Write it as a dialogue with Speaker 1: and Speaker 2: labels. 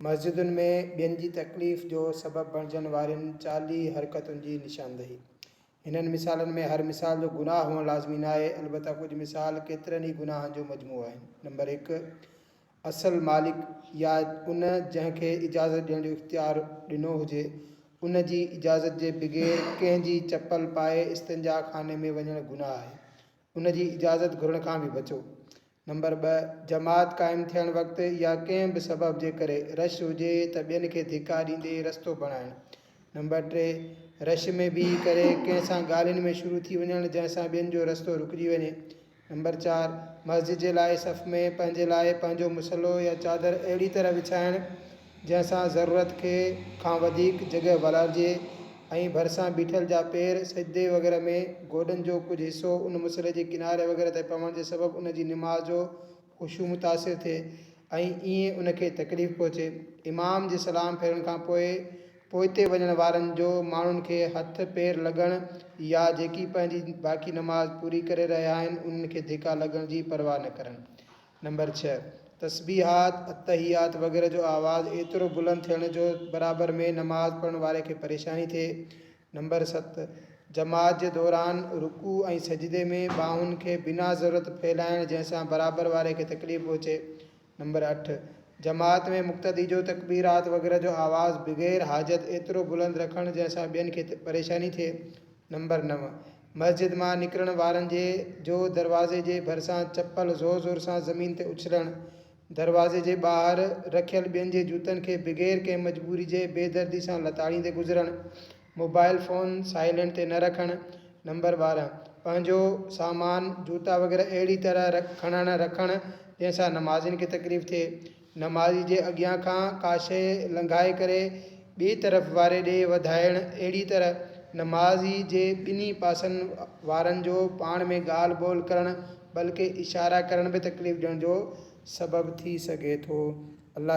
Speaker 1: مسجدن ۾ ٻين جي تڪليف جو سبب بڻجڻ وارين 40 حرڪتن جي نشاندهي. هنن مثالن ۾ هر مثال جو گناهه هئڻ لازمي ناهي، البته ڪجهه مثال ڪيترن ئي گناهن جو مجموعو آهن. نمبر هڪ، اصل مالڪ يا ان جنهن کي اجازت ڏيڻ جو اختيار ڏنو هجي، ان جي اجازت جي بغير ڪنهن جي چپل پائي استنجا خاني ۾ وڃڻ گناهه آهي. ان جي اجازت گهرڻ کان به بچو. نمبر ٻه، جماعت قائم ٿيڻ وقت يا ڪنهن به سبب جي ڪري رش هجي ته ٻين کي ڌڪا ڏيندي رستو بڻائڻ. نمبر ٽي، رش ۾ بيهي ڪري ڪنهن سان ڳالهين ۾ شروع ٿي وڃڻ جنهن سان ٻين جو رستو رڪجي وڃي. نمبر چار، مسجد جي لاء صف ۾ پنهنجي لاء پنهنجو مصلو يا چادر اهڙي طرح وڇائڻ جنهن سان ضرورت کي کان وڌيڪ جڳهه والارجي ۽ ڀرسان بيٺل جا پير سجدي وغيره ۾ گوڏن جو ڪجهه حصو ان مصلي جي ڪناري وغيره تي پوڻ جي سبب ان جي نماز جو خشوع متاثر ٿئي ۽ ائين ان کي تڪليف پهچي. امام جي سلام ڦيرڻ کان پوء پوئتي وڃڻ وارن جو ماڻهن کي هٿ پير لڳڻ يا جيڪي پنهنجي باقي نماز پوري ڪري رهيا آهن انهن کي ڌڪا لڳڻ جي پرواهه نه ڪرڻ. نمبر ڇهه، تسبيحات، التحيات وغيره جو آواز ايترو بلند ٿيڻ جو برابر ۾ نماز پڙهڻ واري کي پريشاني ٿئي. نمبر ست، جماعت جي دوران رڪوع ۽ سجدي ۾ ٻانهن کي بنا ضرورت ڦهلائڻ جنهن سان برابر واري کي تڪليف پهچي. نمبر اٺ، جماعت ۾ مقتدي جو تڪبيرات وغيره جو آواز بغير حاجت ايترو بلند رکڻ جنهن سان ٻين کي پريشاني ٿئي. نمبر نو، مسجد مان نڪرڻ وارن جي جو دروازي جي ڀرسان چپل زور زور سان زمين تي اڇلڻ، دروازي جي ٻاهر رکيل ٻين جي جوتن کي بغير ڪنهن مجبوري جي بي دردي سان لتاڙيندي گذرڻ، موبائل فون سائلينٽ تي نه رکڻ، نمبر 12، پنهنجو سامان، جوتا وغيره اهڙي طرح کڻڻ رکڻ جنهن سان نمازين کي تڪليف ٿئي، نمازي جي اڳيان کان ڪا شيء لنگهائي ڪري ٻئي طرف واري ڏي وڌائڻ اهڙي طرح نمازي جي ٻنهي پاسن وارن جو پاڻ ۾ ڳالهه ٻولهه ڪرڻ بلڪه اشارا ڪرڻ به تڪليف ڏيڻ جو سبب ٿي سگهي ٿو. الله.